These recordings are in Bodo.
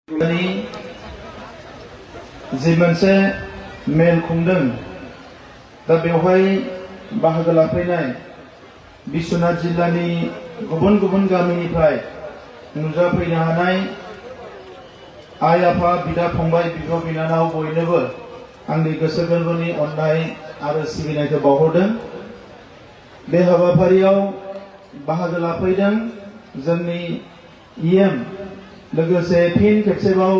जि मोनसे मेल खुंदों दा बेवहाय बाहागो लाफैनाय बिश्वनाथ जिल्लानि गुबुन गुबुन गामिनिफ्राय नुजाफैनो हानाय आइ आफा बिदा फंबाय बिब' बिनानाव बयनोबो आंनि गोसो गोरबोनि अननाय आरो सिबिनायखौ बावहरदों। बे हाबाफारियाव बाहागो लाफैदों जोंनि इएम लोगोसे फिन खेबसेबाव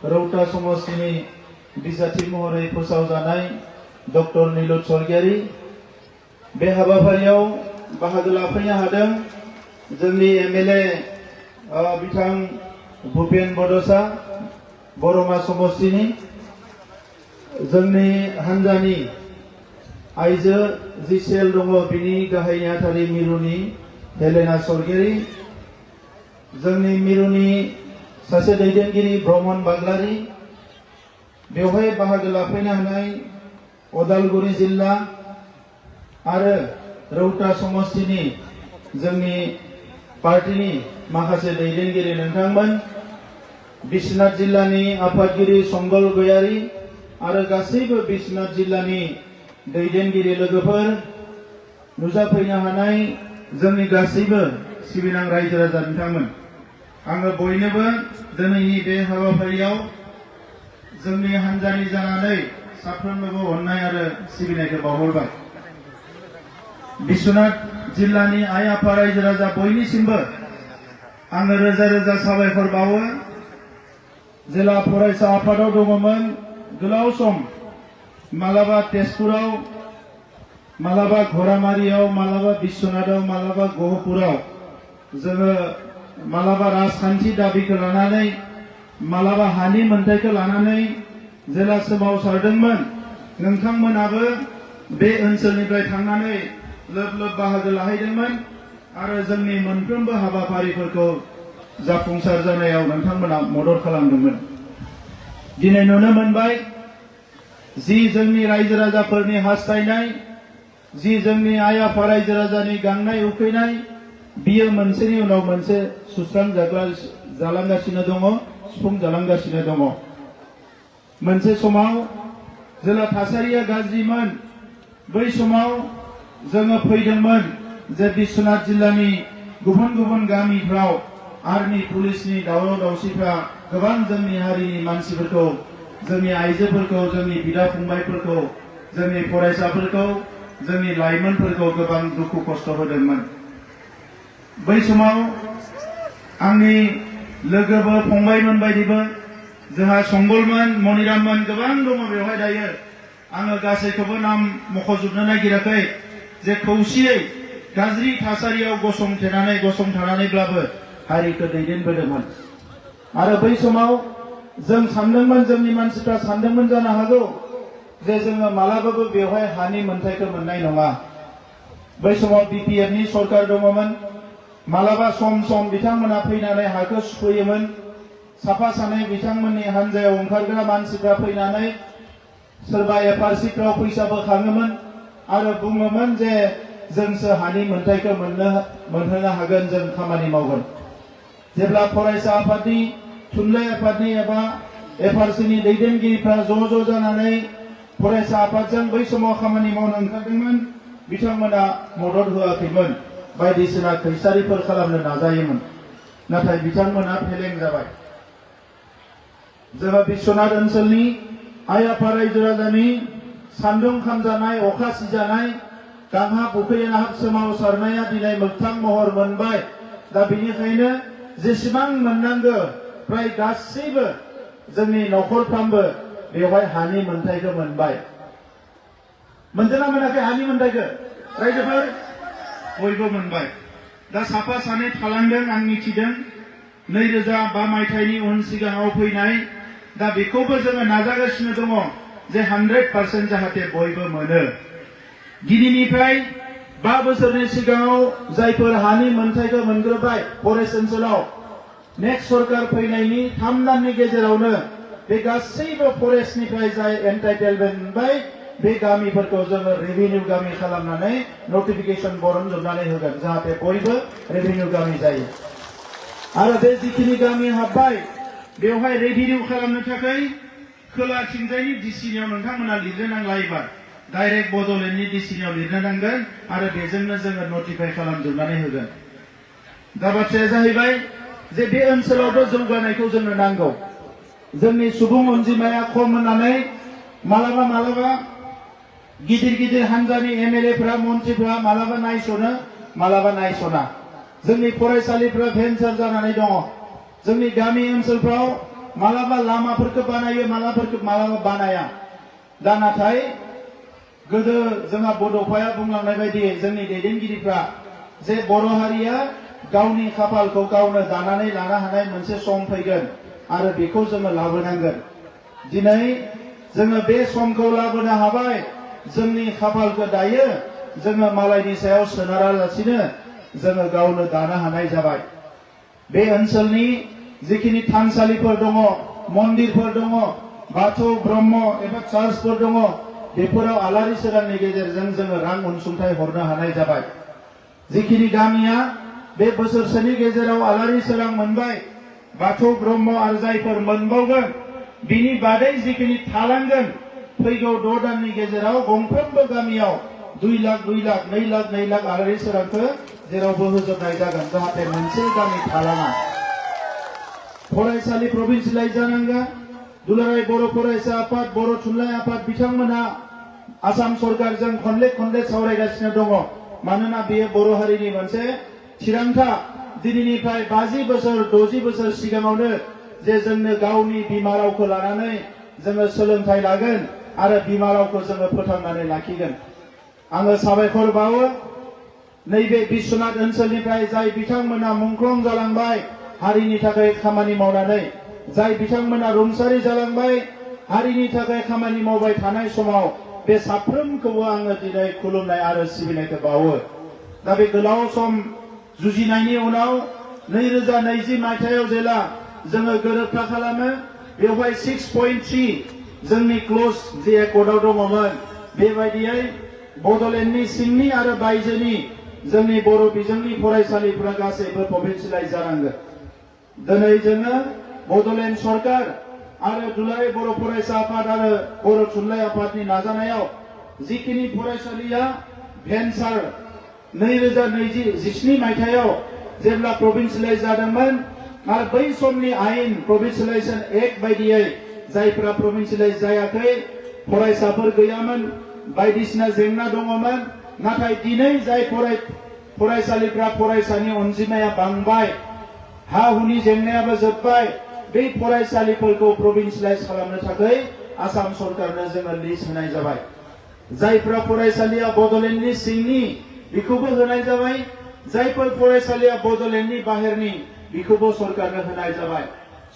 रौता समष्टिनि बिजाथि महरै फोसावजानाय डक्टर नीलुत स्वर्गियारी। बे हाबाफारियाव बाहागो लाफैनो हादों जोंनि एमएलए बिथां भुपेन बड'सा बरमा समष्टिनि, जोंनि हान्जानि आइजो जि सेल दङ बिनि गाहाय नेहाथारि मिरुनि हेलेना स्वर्गियारी, जोंनि मिरुनि सासे दैदेनगिरि ब्रह्मन बाग्लारी, बेवहाय बाहागो लाफैनो हानाय उदालगुरि जिल्ला आरो रौता समष्टिनि जोंनि पार्टीनि माखासे दैदेनगिरि नोंथांमोन, बिश्वनाथ जिल्लानि आफादगिरि संगल गयारी आरो गासैबो बिश्वनाथ जिल्लानि दैदेनगिरि लोगोफोर, नुजाफैनो हानाय जोंनि गासैबो सिबिनां रायजो राजा बिथांमोन, आङो बयनोबो दिनैनि बे हाबाफारियाव जोंनि हान्जानि जानानै साफ्रोमनोबो अननाय आरो सिबिनायखौ बावहरबाय। बिश्वनाथ जिल्लानि आइ आफा रायजो राजा बयनिसिमबो आङो रोजा रोजा साबायखर बावो। जिल्ला फरायसा आफादाव दङमोन गोलाव सम, मालाबा तेजपुराव, मालाबा घरामारियाव, मालाबा बिश्वनाथाव, मालाबा गहपुराव जोङो मालाबा राजखान्थि दाबिखौ लानानै, मालाबा हानि मोन्थायखौ लानानै जेला सोमावसारदोंमोन। नोंथांमोनाबो बे ओनसोलनिफ्राय थांनानै लोब लोब बाहागो लाहैदोंमोन आरो जोंनि मोनफ्रोमबो हाबाफारिफोरखौ जाफुंसार जानायाव नोंथांमोना मदद खालामदोंमोन। दिनै नुनो मोनबाय जि जोंनि रायजो राजाफोरनि हास्थायनाय, जि जोंनि आइ आफा रायजो राजानि गांनाय उखैनाय, बियो मोनसेनि उनाव मोनसे जालांगासिनो दङ, सुफुंजालांगासिनो दङ। मोनसे समाव जेला थासारिया गाज्रिमोन, बै समाव जोङो फैदोंमोन जे बिश्वनाथ जिल्लानि गुबुन गुबुन गामिफ्राव आर्मी पुलिसनि दावराव दावसिफ्रा गोबां जोंनि हारिनि मानसिफोरखौ, जोंनि आइजोफोरखौ, जोंनि बिदा फंबायफोरखौ, जोंनि फरायसाफोरखौ, जोंनि लाइमोनफोरखौ गोबां दुखु खस्थ' होदोंमोन। बै समाव आंनि लोगोबो फंबायमोन बायदिबो जोंहा संगलमोन, मनिराममोन गोबां दङ बेवहाय दायो। आङो गासैखौबो नाम मख'जोबनो नागिराखै जे खौसेयै गाज्रि थासारियाव गसंथानानैब्लाबो हारिखौ दैदेनबोदोंमोन। आरो बै समाव जों सानदोंमोन, जोंनि मानसिफ्रा सानदोंमोन जानो हागौ जे जोङो मालाबाबो बेवहाय हानि मोन्थायखौ मोननाय नङा। बै समाव बिपिएफनि सरकार दङमोन। मालाबा सम सम बिथांमोना फैनानै हाखौ सुफैयोमोन। साफा सानै बिथांमोननि हान्जायाव ओंखारग्रा मानसिफ्रा फैनानै सोरबा एफआरसिफ्राव फैसा बोखाङोमोन आरो बुङोमोन जे जोंसो हानि मोन्थायखौ मोनहोनो हागोन, जों खामानि मावगोन। जेब्ला फरायसा आफादनि, थुनलाइ आफादनि एबा एफआरसिनि दैदेनगिरिफ्रा ज' जानानै फरायसा आफादजों बै समाव खामानि मावनो ओंखारदोंमोन, बिथांमोना मदद होआखैमोन, बायदिसिना खैसारिफोर खालामनो नाजायोमोन। नाथाय बिथांमोना फेलें जाबाय। जोङो बिश्वनाथ ओनसोलनि आइ आफा रायजो राजानि सान्दुं खामजानाय, अखा सिजानाय, गांहाब उखैहाब सोमावसारनाया दिनै मोगथां महर मोनबाय। दा बेनिखायनो जेसेबां मोननांगौ फ्राय गासैबो जोंनि न'खरफ्रामबो बेवहाय हानि मोन्थायखौ मोनबाय। मोनदोंना मोनाखै हानि मोन्थायखौ रायजोफोर? बयबो मोनबाय। दा साफा सानै थालांदों, आं मिथिदों 2005 मायथाइनि उन सिगाङाव फैनाय। दा बेखौबो जोङो नाजागासिनो दङ जे 100% जाहाथे बयबो मोनो। गिबिनिफ्राय 5 बोसोरनि सिगाङाव जायफोर हानि मोन्थायखौ मोनग्रोबाय फरेस्ट ओनसोलाव, नेक्स्ट सरकार फैनायनि 3 दाननि गेजेरावनो बे गासैबो फरेस्टनिफ्राय जाय एन्टाइटेलमेन्ट मोनबाय बे गामिफोरखौ जोङो रेभिनिउ गामि खालामनानै नटिफिकेशन बरनजोबनानै होगोन, जाहाथे बयबो रेभिनिउ गामि जायो। आरो बे जिखिनि गामि हाबबाय बेवहाय रेभिनिउ खालामनो थाखाय खोलाथिंजायनि डिसिनियाव नोंथांमोना लिरनो नांला एबार डाइरेक्ट बड'लेण्डनि डिसिनियाव लिरनो नांगोन आरो बेजोंनो जोङो नटिफाइ खालामजोबनानै होगोन। दा बाथ्राया जाहैबाय जे बे ओनसोलावथ' जौगानायखौ जोंनो नांगौ। जोंनि सुबुं अनजिमाया खम होननानै मालाबा गिदिर गिदिर हान्जानि एमएलएफोरा मन्त्रिफोरा मालाबा नायस'नो मालाबा नायस'ना। जोंनि फरायसालिफ्रा भेन्सार जानानै दङ। जोंनि गामि ओनसोलफ्राव मालाबा लामाफोरखौ बानायो मालाबा बानाया। दा नाथाय गोदो जोंहा बड'फाया बुंलांनाय बायदि जोंनि दैदेनगिरिफ्रा जे बर' हारिया गावनि खाफालखौ गावनो दानानै लानो हानाय मोनसे सम फैगोन आरो बेखौ जोङो लाबोनांगोन। दिनै जोङो बे समखौ लाबोनो हाबाय। जोंनि खाफालखौ दायो जोङो मालायनि सायाव सोनारालासिनो जोङो गावनो दानो हानाय जाबाय। बे ओनसोलनि जिखिनि थानसालिफोर दङ, मन्दिरफोर दङ, बाथौ ब्रह्म एबा चार्चफोर दङ, बेफोराव आलारि सोरांनि गेजेरजों जोङो रां अनसुंथाइ हरनो हानाय जाबाय। जिखिनि गामिया बे बोसोरसेनि गेजेराव आलारि सोरां मोनबाय, बाथौ ब्रह्म आरो जायफोर मोनबावगोन बिनि बादै जिखिनि थालांगोन फैगौ 6 दाननि गेजेराव गंफ्रोमबो गामियाव 2 लाख 2 लाख 2 लाख 2 लाख आलारि सोरांखौ जेरावबो होजोबनाय जागोन जाहाथे मोनसे गामि थालाङा। फरायसालि प्रभिन्सियेलाइज जानांगोन। दुलाराय बर' फरायसा आफाद, बर' थुनलाइ आफाद बिथांमोना आसाम सरकारजों खनले सावरायगासिनो दङ। मानोना बेयो बर' हारिनि मोनसे थिरांथा। दिनैनिफ्राय 50 बोसोर 60 बोसोर सिगाङावनो जे जोंनो गावनि बिमा रावखौ लानानै जोङो सोलोंथाइ लागोन आरो बिमा रावखौ जोङो फोथांनानै लाखिगोन। आङो साबायखर बावो नैबे बिश्वनाथ ओनसोलनिफ्राय जाय बिथांमोना मुंख्लं जालांबाय हारिनि थाखाय खामानि मावनानै, जाय बिथांमोना रुंसारि जालांबाय हारिनि थाखाय खामानि मावबाय थानाय समाव बे साफ्रोमखौबो आङो दिनै खुलुमनाय आरो सिबिनायखौ बावो। दा बे गोलाव सम जुजिनायनि उनाव 2020 मायथाइयाव जेला जोङो गोरोबथा खालामो बेवहाय 6.3 जोंनि क्ल'ज जे एकर्डआव दङमोन बेबायदियै बड'लेण्डनि सिंनि आरो बायजोनि जोंनि बर' बिजोंनि फरायसालिफोरा गासैबो प्रभिन्सियेलाइज जानांगोन। दिनै जोङो बड'लेण्ड सरकार आरो दुलाराय बर' फरायसा आफाद आरो बर' थुनलाइ आफादनि नाजानायाव जिखिनि फरायसालिया भेन्सार 2017 मायथाइयाव जेब्ला प्रभिन्सियेलाइज जादोंमोन आरो बै समनि आयेन प्रभिन्सियेलाइजेशन एक्ट बायदियै जायफोरा प्रभिन्सियेलाइज जायाखै फरायसाफोर गैयामोन, बायदिसिना जेंना दङमोन। नाथाय दिनै जाय फरायसालिफ्रा फरायसानि अनजिमाया बांबाय, हा हुनि जेंनायाबो जोबबाय, बे फरायसालिफोरखौ प्रभिन्सियेलाइज खालामनो थाखाय आसाम सरकारनो जोङो लिस्ट होनाय जाबाय। जायफोरा फरायसालिया बड'लेण्डनि सिंनि बेखौबो होनाय जाबाय, जायफोर फरायसालिया बड'लेण्डनि बाहेरनि बेखौबो सरकारनो होनाय जाबाय।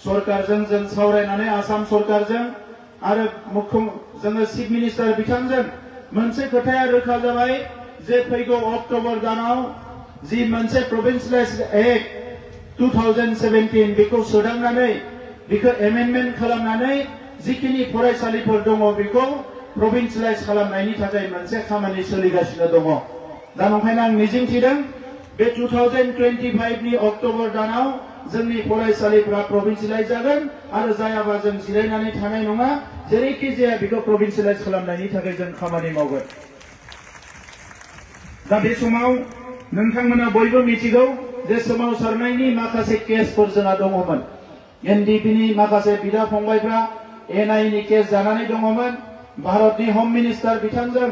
सरकारजों जों सावरायनानै आसाम सरकारजों आरो जोङो चिफ मिनिस्टार बिथांजों मोनसे खोथाया रोखा जाबाय जे फैगौ अक्ट'बर दानाव जि मोनसे प्रभिन्सियेलाइज एक्ट 2017 बेखौ सोदांनानै बेखौ एमेन्डमेन्ट खालामनानै जिखिनि फरायसालिफोर दङ बेखौ प्रभिन्सियेलाइज खालामनायनि थाखाय मोनसे खामानि सोलिगासिनो दङ। दा नंखायनो आं मिजिंथिदों बे 2025 नि अक्ट'बर दानाव जोंनि फरायसालिफ्रा प्रभिन्सियेलाइज जागोन आरो जायाबा जों जिरायनानै थानाय नङा। जेरैखि जाया बेखौ प्रभिन्सियेलाइज खालामनायनि थाखाय जों खामानि मावगोन। दा बे समाव नोंथांमोना बयबो मिथिगौ जे सोमावसारनायनि माखासे केसफोर जोंहा दङमोन। एनडिपिनि माखासे बिदा फंबायफ्रा एनआइनि केस जानानै दङमोन। भारतनि हम मिनिस्टार बिथांजों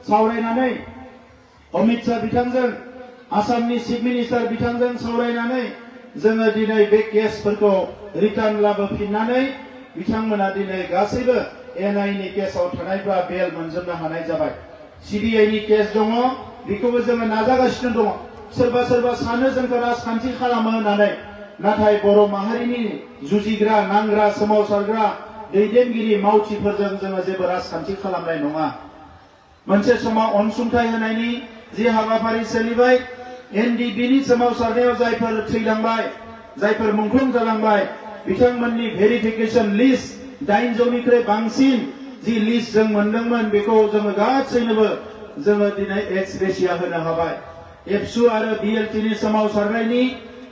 सावरायनानै, अमित शाह बिथांजों, आसामनि चिफ मिनिस्टार बिथांजों सावरायनानै जोङो दिनै बे केसफोरखौ रिटार्न लाबोफिननानै बिथांमोना दिनै गासैबो एनआइनि केसआव थानायफ्रा बेल मोनजोबनो हानाय जाबाय। सिबिआइनि केस दङ, बेखौबो जोङो नाजागासिनो दङ। सोरबा सानो जोंखौ राजखान्थि खालामो होननानै, नाथाय बर' माहारिनि जुजिग्रा, नांग्रा, सोमावसारग्रा दैदेनगिरि मावथिफोरजों जोङो जेबो राजखान्थि खालामनाय नङा। मोनसे समाव अनसुंथाइ होनायनि जि हाबाफारि सोलिबाय, एनडिपिनि सोमावसारनायाव जायफोर थैलांबाय, जायफोर मुंख्लं जालांबाय बिथांमोननि भेरिफिकेशन लिस्ट 800निख्रुइ बांसिन जि लिस्ट जों मोनदोंमोन बेखौ जोङो गासैनोबो जोङो दिनै एक्स ग्रेसिया होनो हाबाय। एबसु आरो बिएलटिनि सोमावसारनायनि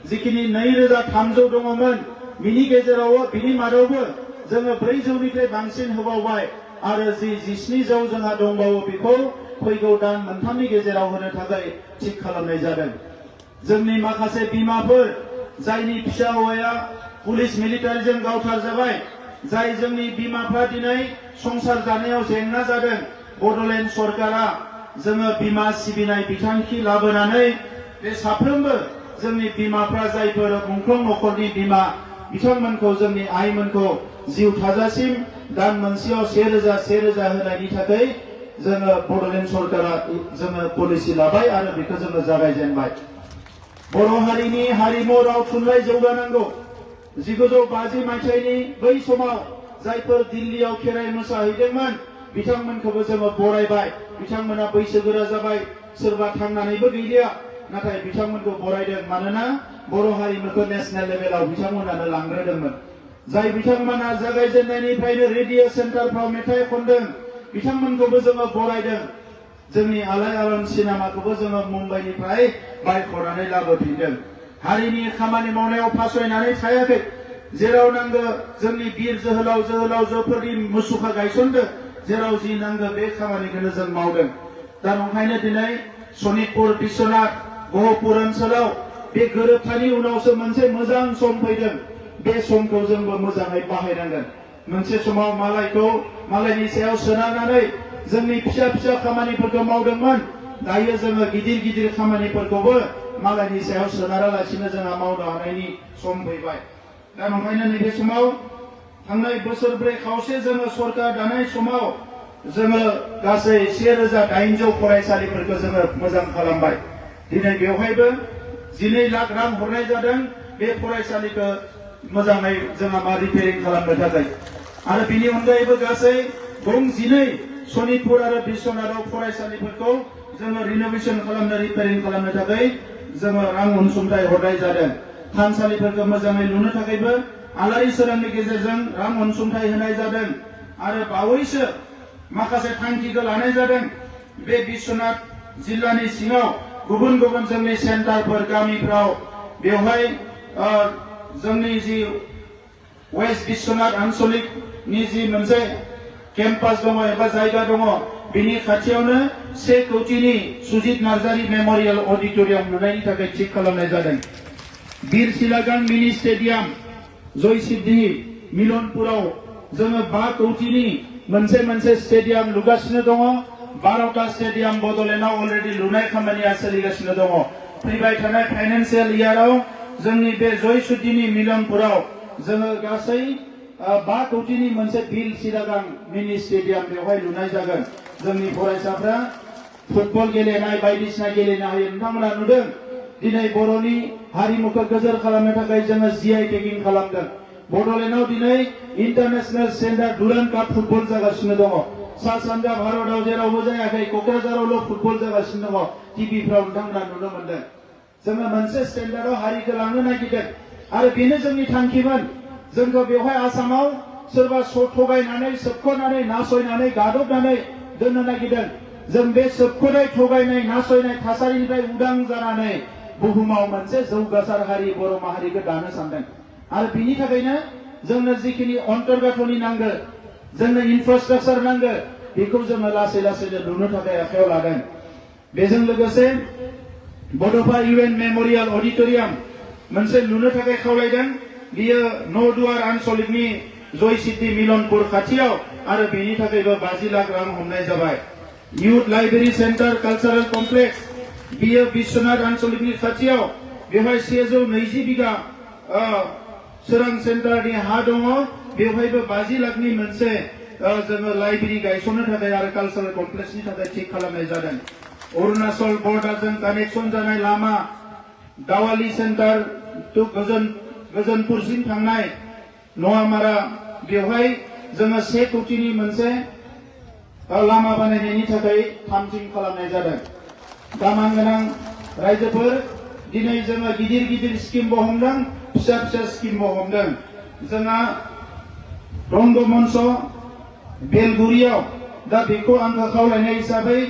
जिखिनि 2300 दङमोन बिनि गेजेराव बिनि मादावबो जोङो 400निफ्राय बांसिन होबावबाय आरो जि 17 जोंहा दंबावो बेखौ फैगौ दान मोनथामनि गेजेराव होनो थाखाय थिग खालामनाय जादों। जोंनि माखासे बिमाफोर जायनि फिसा हौवाया पुलिस मिलिटारिजों गावथार जाबाय, जाय जोंनि बिमाफ्रा दिनै संसार जानायाव जेंना जादों, बड'लेण्ड सरकारा जोङो बिमा सिबिनाय बिथांखि लाबोनानै बे साफ्रोमबो जोंनि बिमाफ्रा जायफोर मुंख्लं नखरनि बिमा बिथांमोनखौ जोंनि आइमोनखौ जिउ थाजासिम दान मोनसेयाव 1000 होनायनि थाखाय जोङो बड'लेण्ड सरकारा जोङो पलिसि लाबाय आरो बेखौ जोङो जागायजेनबाय। बर' हारिनि हारिमु राव थुनलाइ जौगानांगौ। 1950 मायथाइनि बै समाव जायफोर दिल्लीयाव खेराइ मोसाहैदोंमोन बिथांमोनखौबो जोङो बरायबाय। बिथांमोना बैसोगोरा जाबाय, सोरबा थांनानैबो गैलिया, नाथाय बिथांमोनखौ बरायदों मानोना बर' हारिमुखौ नेशनेल लेभेलाव बिथांमोनानो लांग्रोदोंमोन। जाय बिथांमोना जागायजेननायनिफ्रायनो रेडिअ सेन्टारफ्राव मेथाइ खनदों बिथांमोनखौबो जोङो बरायदों। जोंनि आलायारन सिनेमाखौबो जोङो मुम्बाइनिफ्राय बायख'नानै लाबोफिनदों। हारिनि खामानि मावनायाव फासयनानै थायाखै। जेराव नांगौ जोंनि बिर जोहोलावजोफोरनि मुसुखा गायसनदों, जेराव जि नांगौ बे खामानिखौनो जों मावदों। दा नंखायनो दिनै सनितपुर, बिश्वनाथ, गहपुर ओनसोलाव बे गोरोबथानि उनावसो मोनसे मोजां सम फैदों। बे समखौ जोंबो मोजाङै बाहायनांगोन। मोनसे समाव मालायनि सायाव सोनारनानै जोंनि फिसा फिसा खामानिफोरखौ मावदोंमोन। दायो जोङो गिदिर गिदिर खामानिफोरखौबो मालायनि सायाव सोनारालासिनो जोंहा मावनो हानायनि सम फैबाय। दा नंखायनो नैबे समाव थांनाय बोसोरब्रै खावसे जोङो सरकार दानाय समाव जोङो गासै 1800 फरायसालिफोरखौ जोङो मोजां खालामबाय। दिनै बेवहायबो 12 लाख रां हरनाय जादों बे फरायसालिखौ मोजाङै जोंहा रिपेयारिं खालामनो थाखाय। आरो बिनि अनगायैबो गासै 12 सनितपुर आरो बिश्वनाथाव फरायसालिफोरखौ जोङो रिनोभेसन खालामनो, रिपेयारिं खालामनो थाखाय जोङो रां अनसुंथाइ हरनाय जादों। थानसालिफोरखौ मोजाङै लुनो थाखायबो आलारि सोरांनि गेजेरजों रां अनसुंथाइ होनाय जादों। आरो बावैसो माखासे थांखिखौ लानाय जादों। बे बिश्वनाथ जिल्लानि सिङाव गुबुन गुबुन जोंनि सेन्टारफोर गामिफ्राव बेवहाय जोंनि जि वेस्ट बिश्वनाथ आन्सलिकनि जि मोनसे केम्पास दङ एबा जायगा दङ, बिनि खाथियावनो 1 कौटिनि सुजित नार्जारी मेमरियेल अडिटोरियाम लुनायनि थाखाय थिग खालामनाय जादों। बीर सिलागां मिनि स्टेडियाम, जयसिद्धि मिलनपुराव जोङो 5 कौटिनि मोनसे स्टेडियाम लुगासिनो दङ। 12टा स्टेडियाम बड'लेण्डआव अलरेडि लुनाय खामानिया सोलिगासिनो दङ। फैबाय थानाय फाइनान्सियेल इयाराव जोंनि बे जयसिद्धिनि मिलनपुराव जोङो गासै 5 कौटिनि मोनसे बीर सिलागां मिनि स्टेडियाम बेवहाय लुनाय जागोन। जोंनि फरायसाफ्रा फुटबल गेलेनाय बायदिसिना गेलेनो हायो। नोंथांमोना नुदों दिनै बर'नि हारिमुखौ गोजोर खालामनो थाखाय जोङो GI टेगिं खालामदों। बड'लेण्डआव दिनै international standard Durand cup football जागासिनो दङ। सा सानजा भारतआव जेरावबो जायाखै, क'क्राझारावल' फुटबल जागासिनो दङ। टिभिफ्राव नोंथांमोना नुनो मोनदों। जोङो मोनसे स्टेन्डार्डआव हारिखौ लांनो नागिरदों आरो बेनो जोंनि थांखिमोन। जोंखौ बेवहाय आसामाव सोरबा थगायनानै, सोबख'नानै, नासयनानै, गादबनानै दोननो नागिरदों। जों बे सोबख'नाय, थगायनाय, नासयनाय थासारिनिफ्राय उदां जानानै बुहुमाव मोनसे जौगासार हारि बर' माहारिखौ दानो सानदों। आरो बिनि थाखायनो जोंनो जिखिनि अन्तर्गाथनि नांगौ, जोंनो इनफ्रास्ट्राक्चार नांगौ, बेखौ जोङो लासै लासैनो लुनो थाखाय आखायाव लादों। बेजों लोगोसे बड'फा UN मेमरियेल अडिटोरियाम मोनसे लुनो थाखाय खावलायदों। बियो न'दुवार आन्सलिकनि जयसिद्धि मिलनपुर खाथियाव, आरो बेनि थाखायबो 50 लाख रां हमनाय जाबाय। Youth library centre cultural complex, बियो बिश्वनाथ आन्सलिकनि खाथियाव, बेवहाय 120 बिघा सोरां सेन्टारनि हा दङ। बेवहायबो 50 लाखनि मोनसे जोङो लाइब्रेरी गायसननो थाखाय आरो कालचारेल कमप्लेक्सनि थाखाय थिग खालामनाय जादों। अरुणाचल बर्डारजों कानेक्सन जानाय लामा, दावाली सेन्टार टु गोजोनपुरसिम थांनाय नवामारा, बेवहाय जोङो 1 कौटिनि मोनसे लामा बानायनायनि थाखाय थामथिम खालामनाय जादों। दामान गोनां रायजोफोर, दिनै जोङो गिदिर गिदिर स्किमबो हमदों, फिसा फिसा स्किमबो हमदों। जोंहा रंगमन्च बेलगुरियाव, दा बेखौ आंखौ खावलायनाय हिसाबै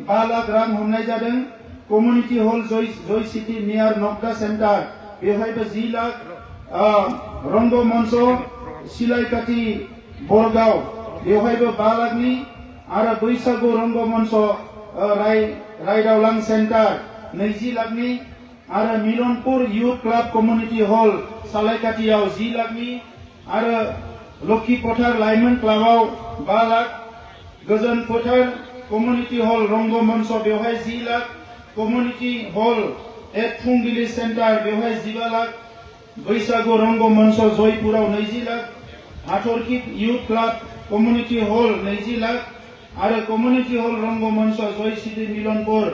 5 लाख रां हमनाय जादों। कमिउनिटि हल जयसिटी नियार नगदा सेन्टार, बेवहायबो 10 लाख रंगमंच सिलायकाटी बरगाव बेवहायबो 5 लाखनि आरो बैसागु रंगमंच रायदावलां सेन्टार 20 लाखनि आरो Milanpur youth club community hall सालायकाटियाव 10 लाखनि आरो लक्ष्मी फोथार लाइमोन क्लाबाव 5 लाख गोजोन फोथार कम्युनिटी हल रंगमंच बेवहाय 10 लाख कम्युनिटी हल एट फुंबिलि सेन्टार बेवहाय 15 लाख बैसागु रंगमंच जयपुराव 20 लाख हाथरखि youth club community hall 20 lakh आरो कम्युनिटी हल रंगमंच जयसिरि मिलनपुर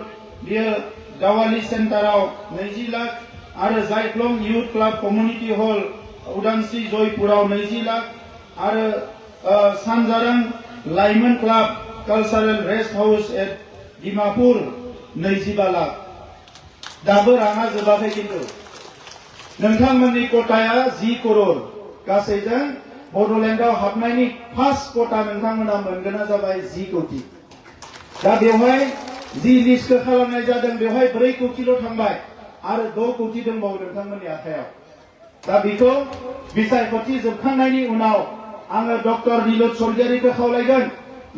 बेयो दावाली सेन्टाराव 20 लाख आरो जायख्लं युथ क्लाब कम्युनिटी हल उदांस्रि जयपुराव 20 लाख आरो सानजारां लाइमोन club cultural rest house at Dimapur 25 lakh दाबो राङा जोबाखै खिन्थु नोंथांमोननि कोटाया 10 करोड़ गासैजों बडलेण्डआव हाबनायनि फार्स्ट कोटा नोंथांमोना मोनगोना जाबाय 10 कोटी दा बेवहाय जि लिस्टखौ खालामनाय जादों बेवहाय 4 कोटील' थांबाय आरो 2 कोटी दंबावो नोंथांमोननि आखायाव दा बेखौ बिसायख'थि जोबखांनायनि उनाव आङो डक्टर नीलज सरगियारिखौ खावलायगोन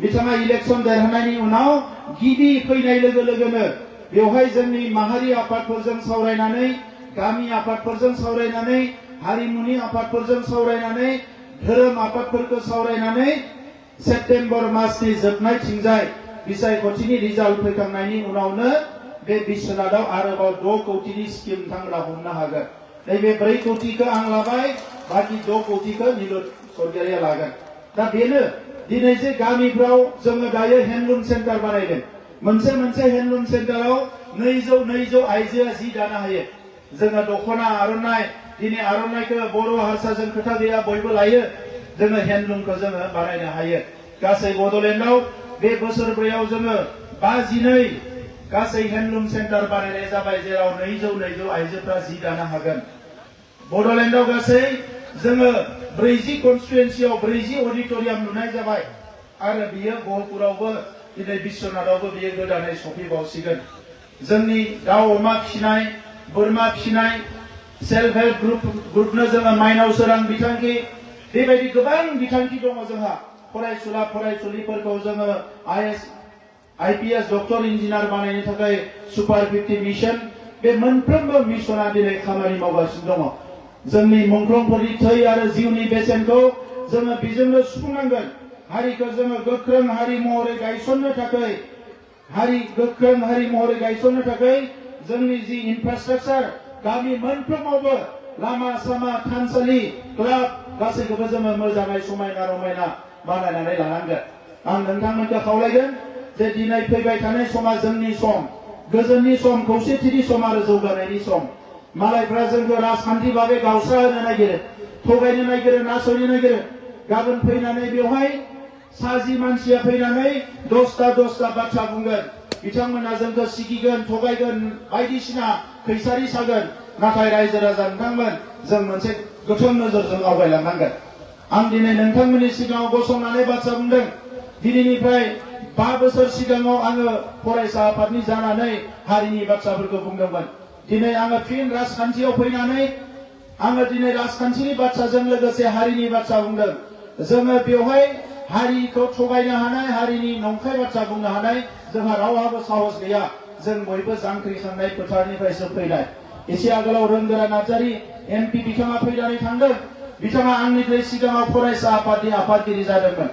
बिथाङा इलेक्शन देरहानायनि उनाव गिबि फैनाय लोगो लोगोनो बेवहाय जोंनि माहारि आफादफोरजों सावरायनानै गामि आफादफोरजों सावरायनानै हारिमुनि आफादफोरजों सावरायनानै धोरोम आफादफोरखौ सावरायनानै सेप्तेम्बर मासनि जोबनायथिंजाय बिसायख'थिनि रिजाल्ट फैखांनायनि उनावनो बे बिश्वनाथआव आरोबाव 2 कोटीनि स्किम नोंथांमोना हमनो हागोन नैबे 4 कोटीखौ आं लाबाय बाखि 2 कोटीखौ नीलज सरगियारिया लागोन दा बेनो दिनै जे गामिफ्राव जोङो दायो हेन्डलुम सेन्टार बानायदों मोनसे हेन्डलुम सेन्टाराव 200 आइजोआ जि दानो हायो जोङो दखना आर'नाइ दिनै आर'नाइखौ बर' हारसाजों खोथा गैया बयबो लायो जोङो हेन्डलुमखौ जोङो बानायनो हायो गासै बडलेण्डआव बे बोसोरब्रैयाव जोङो 52 गासै हेन्डलुम सेन्टार बानायनाय जाबाय जेराव 200 आइजोफ्रा जि दानो हागोन बडलेण्डआव गासै जोङो 40 कन्स्टिटुएन्सियाव 40 अडिटोरियाम लुनाय जाबाय आरो बियो गहपुरावबो दिनै बिश्वनाथआवबो बियो गोदानै सफैबावसिगोन जोंनि दाउ अमा फिसिनाय बोरमा फिसिनाय सेल्फ हेल्प ग्रुपनो जोङो माइनाव सोरां बिथांखि बेबायदि गोबां बिथांखि दङ जोंहा फरायसुला फरायसुलिफोरखौ जोङो IPS डक्टर इन्जिनियार बानायनो थाखाय सुपार 50 मिशन बे मोनफ्रोमबो मिशना दिनै खामानि मावगासिनो दङ जोंनि मुंख्लंफोरनि थै आरो जिउनि बेसेनखौ जोङो बेजोंनो सुफुंनांगोन हारिखौ जोङो गोख्रों हारि महरै गायसननो थाखाय जोंनि जि इनफ्रास्ट्राक्चार गामि मोनफ्रोमावबो लामा सामा थानसालि क्लाब गासैखौबो जोङो मोजाङै समायना रमायना बानायनानै लानांगोन आं नोंथांमोनखौ खावलायगोन जे दिनै फैबाय थानाय समा जोंनि सम गोजोननि सम खौसेथिनि सम आरो जौगानायनि सम मालायफ्रा जोंखौ राजखान्थि भाबै गावस्रा होनो नागिरो थगायनो नागिरो नासयनो नागिरो गाबोन फैनानै बेवहाय साजि मानसिया फैनानै 10टा बाथ्रा बुंगोन बिथांमोना जोंखौ सिगिगोन थगायगोन बायदिसिना खैसारि सागोन नाथाय रायजो राजा नोंथांमोन जों मोनसे गोथों नोजोरजों आवगायलांनांगोन आं दिनै नोंथांमोननि सिगाङाव गसंनानै बाथ्रा बुंदों दिनैनिफ्राय 5 बोसोर सिगाङाव आङो फरायसा आफादनि जानानै हारिनि बाथ्राफोरखौ बुंदोंमोन दिनै आङो फिन राजखान्थियाव फैनानै आङो दिनै राजखान्थिनि बाथ्राजों लोगोसे हारिनि बाथ्रा बुंदों जोङो बेवहाय हारिखौ थगायनो हानाय हारिनि नंखाय बाथ्रा बुंनो हानाय जोंहा रावहाबो साहस गैया जों बयबो जांख्रिखांनाय फोथारनिफ्रायसो फैनाय एसे आगोलाव रोंगोरा नार्जारी MP बिथाङा फैनानै थांदों बिथाङा आंनिफ्राय सिगाङाव फरायसा आफादनि आफादगिरि जादोंमोन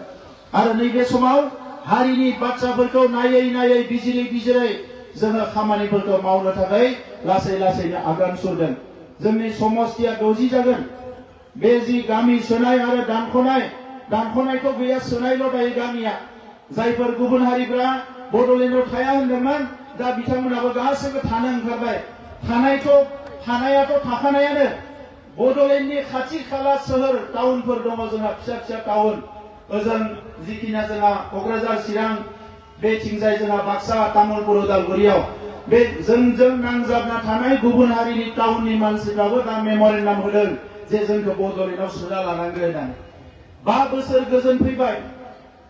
आरो नैबे समाव हारिनि बाथ्राफोरखौ नायै बिजिरै जोङो खामानिफोरखौ मावनो थाखाय लासैनो आगान सुरदों जोंनि समस्तिया 60 जागोन बे जि गामि सोनाय आरो दानख'नायखौ गैया सोनायल' दायो गामिया जायफोर गुबुन हारिफ्रा बडलेण्डआव थाया होनदोंमोन दा बिथांमोनाबो गासैबो थानो ओंखारबाय थानायाथ' थाखानायानो बडलेण्डनि खाथि खाला सोहोर टाउनफोर दङ जोंहा फिसा टाउन ओजों जिखिना जोंहा क'क्राझार चिरां बेथिंजाय जोंहा बाक्सा तामुलपुर उदालगुरियाव बे जोंजों नांजाबना थानाय गुबुन हारिनि टाउननि मानसिफ्राबो दा मेम'रेन्डाम होदों जे जोंखौ बडलेण्डआव सोना लानांगोन होननानै 5 बोसोर गोजोन फैबाय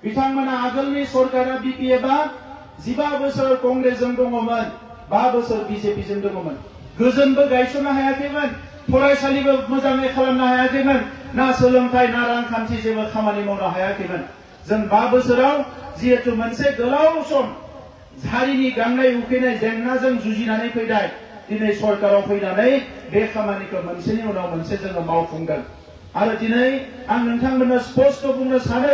बिथांमोना आगोलनि सरकारा BPFआ 15 बोसोर कंग्रेसजों दङमोन 5 बोसोर BJPजों दङमोन गोजोनबो गायसननो हायाखैमोन फरायसालिबो मोजाङै खालामनो हायाखैमोन ना सोलोंथाइ ना रांखान्थि जेबो खामानि मावनो हायाखैमोन जों 5 बोसोराव जिहेतु मोनसे गोलाव सम हारिनि गांनाय उखैनाय जेंनाजों जुजिनानै फैनाय दिनै सरकाराव फैनानै बे खामानिखौ मोनसेनि उनाव मोनसे जोङो मावफुंदों आरो दिनै आं नोंथांमोननो स्पष्ट बुंनो सानो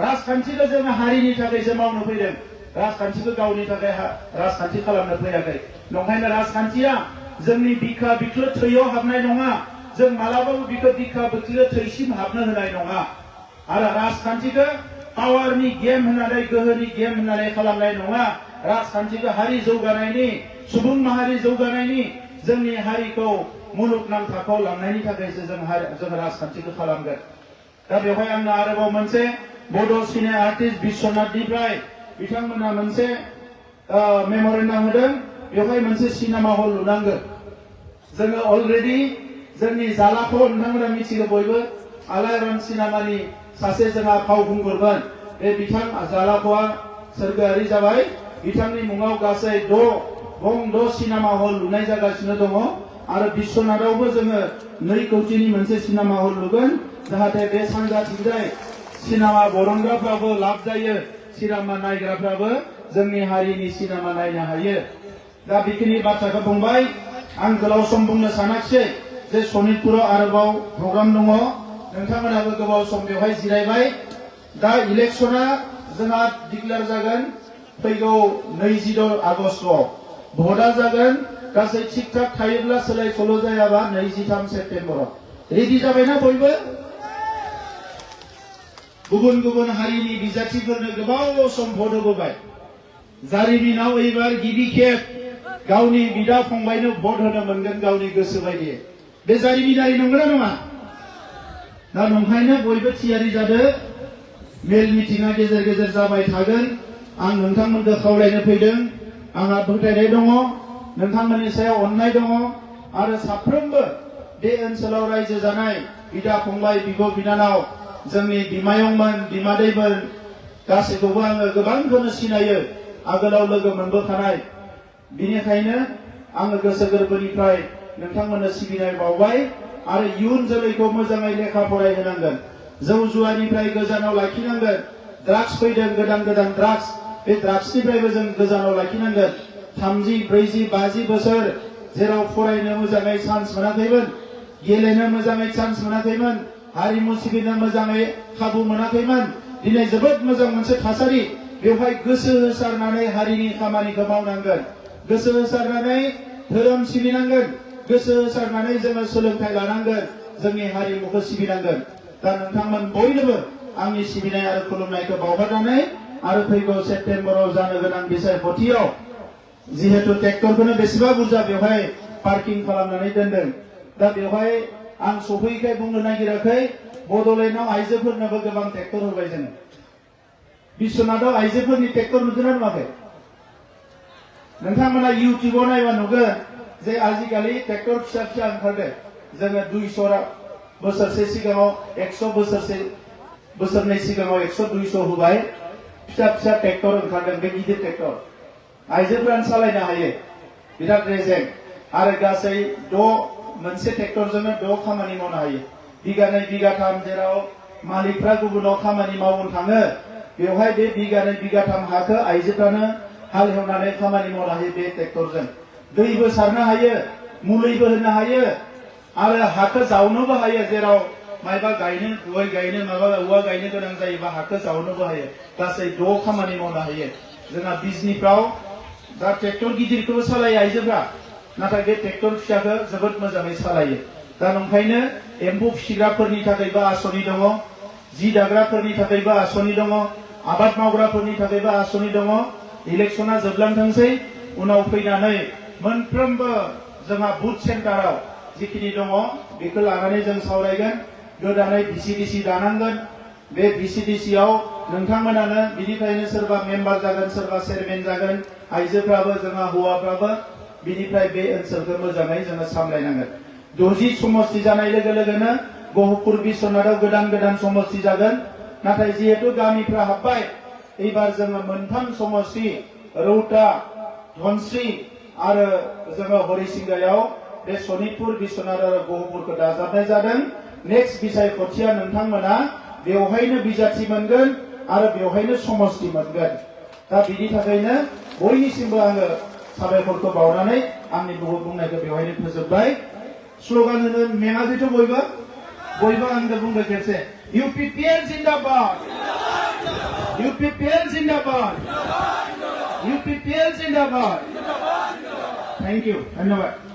राजखान्थिखौ जोङो हारिनि थाखायसो मावनो फैदों राजखान्थिखौ गावनि थाखाय राजखान्थि खालामनो फैयाखै नंखायनो राजखान्थिया जोंनि बिखा बिख्लो थैयाव हाबनाय नङा जों मालाबाबो बिखौ बिखा बिख्लो थैसिम हाबनो होनाय नङा आरो राजखान्थिखौ पावारनि गेम होननानै गोहोनि गेम होननानै खालामनाय नङा राजखान्थिखौ हारि जौगानायनि सुबुं माहारि जौगानायनि जोंनि हारिखौ मुलुगनां थाखोआव लांनायनि थाखायसो जों राजखान्थिखौ खालामगोन दा बेवहाय आंनो आरोबाव मोनसे बड' सिने आर्टिस्ट बिश्वनाथनिफ्राय बिथांमोना मोनसे मेम'रेन्डाम होदों बेवहाय मोनसे सिनेमा हल लुनांगोन जोङो अलरेडि जोंनि जालाखौ नोंथांमोना मिथिगौ बयबो आलायारन सिनेमानि सासे जोंहा फावखुंगुरमोन बे बिथां जालाखौआ सोरगोआरि जाबाय बिथांनि मुङाव गासै 6 सिनेमा हल लुनाय जागासिनो दङ आरो बिश्वनाथावबो जोङो 2 कौटिनि मोनसे सिनेमा हल लुगोन जाहाथे बे सानजाथिंजाय सिनेमा बरनग्राफ्राबो लाब जायो सिनेमा नायग्राफ्राबो जोंनि हारिनि सिनेमा नायनो हायो दा बेखिनि बाथ्राखौ बुंबाय आं गोलाव सम बुंनो सानाखिसै जे सनितपुराव आरोबाव प्रग्राम दङ नोंथांमोनाबो गोबाव सम बेवहाय जिरायबाय दा इलेक्शना जोंहा डिक्लेयार जागोन फैगौ 26 आगस्टआव भटआ जागोन गासै थिक थाक थायोब्ला सोलाय सोल' जायाबा 23 सेप्तेम्बराव रेडि जाबायना बयबो गुबुन गुबुन हारिनि बिजाथिफोरनो गोबाव सम भट होबोबाय जारिमिनाव एबार गिबि खेब गावनि बिदा फंबायनो भट होनो मोनगोन गावनि गोसो बायदियै बे जारिमिनारि नंगौना नङा दा नंखायनो बयबो थियारि जादो मेल मिटिंआ गेजेर गेजेर जाबाय थागोन आं नोंथांमोनखौ खावलायनो फैदों आंहा फोथायनाय दङ नोंथांमोननि सायाव अननाय दङ आरो साफ्रोमबो बे ओनसोलाव रायजो जानाय बिदा फंबाय बिब' बिनानाव जोंनि बिमायंमोन बिमादैमोन गासैखौबो आङो गोबांखौनो सिनायो आगोलाव लोगो मोनबोखानाय बिनिखायनो आङो गोसो गोरबोनिफ्राय नोंथांमोननो सिबिनाय बावबाय आरो इयुन जोलैखौ मोजाङै लेखा फरायहोनांगोन जौ जुवानिफ्राय गोजानाव लाखिनांगोन ड्राग्स फैदों गोदान गोदान ड्राग्स बे ड्राग्सनिफ्रायबो जों गोजानाव लाखिनांगोन 30, 40, 50 बोसोर जेराव फरायनो मोजाङै चान्स मोनाखैमोन गेलेनो मोजाङै चान्स मोनाखैमोन हारिमु सिबिनो मोजाङै खाबु मोनाखैमोन दिनै जोबोद मोजां मोनसे थासारि बेवहाय गोसो होसारनानै हारिनि खामानिखौ मावनांगोन गोसो होसारनानै धोरोम सिबिनांगोन गोसो होसारनानै जोङो सोलोंथाइ लानांगोन जोंनि हारिमुखौ सिबिनांगोन दा नोंथांमोन बयनोबो आंनि सिबिनाय आरो खुलुमनायखौ बावहरनानै आरो फैगौ सेप्तेम्बराव जानो गोनां बिसायख'थियाव जिहेतु ट्रेक्टरखौनो बेसेबा बुरजा बेवहाय पार्किं खालामनानै दोनदों दा बेवहाय आं सफैखाय बुंनो नागिराखै बड'लेण्डआव आइजोफोरनोबो गोबां ट्रेक्टर होबाय जोङो बिश्वनाथाव आइजोफोरनि ट्रेक्टर नुदोंना नुवाखै नोंथांमोना इउटिउबाव नायबा नुगोन जे आजिखालि ट्रेक्टर फिसा फिसा ओंखारदों जोङो 200 बोसोरसे सिगाङाव 100 बोसोरनै सिगाङाव 100 200 होबाय फिसा फिसा ट्रेक्टर ओंखारदों बे गिदिर ट्रेक्टर आइजोफोरानो सालायनो हायो बिराद रेजें आरो गासै 6 मोनसे ट्रेक्टरजोंनो 6 खामानि मावनो हायो बिगानै बिगाथाम जेराव मालिकफ्रा गुबुनाव खामानि मावनो थाङो बेवहाय बे बिगानै बिगाथाम हाखौ आइजोफ्रानो हाल एवनानै खामानि मावनो हायो बे ट्रेक्टरजों दैबो सारनो हायो मुलिबो होनो हायो आरो हाखौ जावनोबो हायो जेराव माइबा गायनो गय गायनो माबा औवा गायनो गोनां जायोबा हाखौ जावनोबो हायो गासै 6 खामानि मावनो हायो जोंहा बिजनिफ्राव दा ट्रेक्टर गिदिरखौबो सालायो आइजोफ्रा नाथाय बे ट्रेक्टर फिसाखौ जोबोद मोजाङै सालायो दा नंखायनो एम्फौ फिसिग्राफोरनि थाखायबो आसनि दङ जि दाग्राफोरनि थाखायबो आसनि दङ आबाद मावग्राफोरनि थाखायबो आसनि दङ इलेक्शना जोबलांथोंसै उनाव फैनानै मोनफ्रोमबो जोंहा बुथ सेन्टाराव जिखिनि दङ बेखौ लानानै जों सावरायगोन गोदानै VCDC दानांगोन बे VCDCआव नोंथांमोनानो बिनिफ्रायनो सोरबा मेम्बार जागोन सोरबा चेयारमेन जागोन आइजोफ्राबो जोंहा हौवाफ्राबो बिनिफ्राय बे ओनसोलखौ मोजाङै जोङो सामलायनांगोन 60 समष्टि जानाय लोगो लोगोनो गहपुर बिश्वनाथाव गोदान गोदान समष्टि जागोन नाथाय जिहेतु गामिफ्रा हाबबाय एबार जोङो मोनथाम समष्टि रौता धनस्री आरो जोङो हरिसिंगायाव बे सनितपुर बिश्वनाथ आरो गहपुरखौ दाजाबनाय जादों नेक्स्ट बिसायख'थिया नोंथांमोना बेवहायनो बिजाथि मोनगोन आरो बेवहायनो समष्टि मोनगोन दा बिनि थाखायनो बयनिसिमबो आङो साबायखरखौ बावनानै आंनि बुंनायखौ बेवहायनो फोजोबबाय स्ल'गान होनो मेङाखैथ' बयबो आंनो बुंदो खेबसे UPPL Zindabad UPPL Zindabad UPPL Zindabad thank you धन्यबाद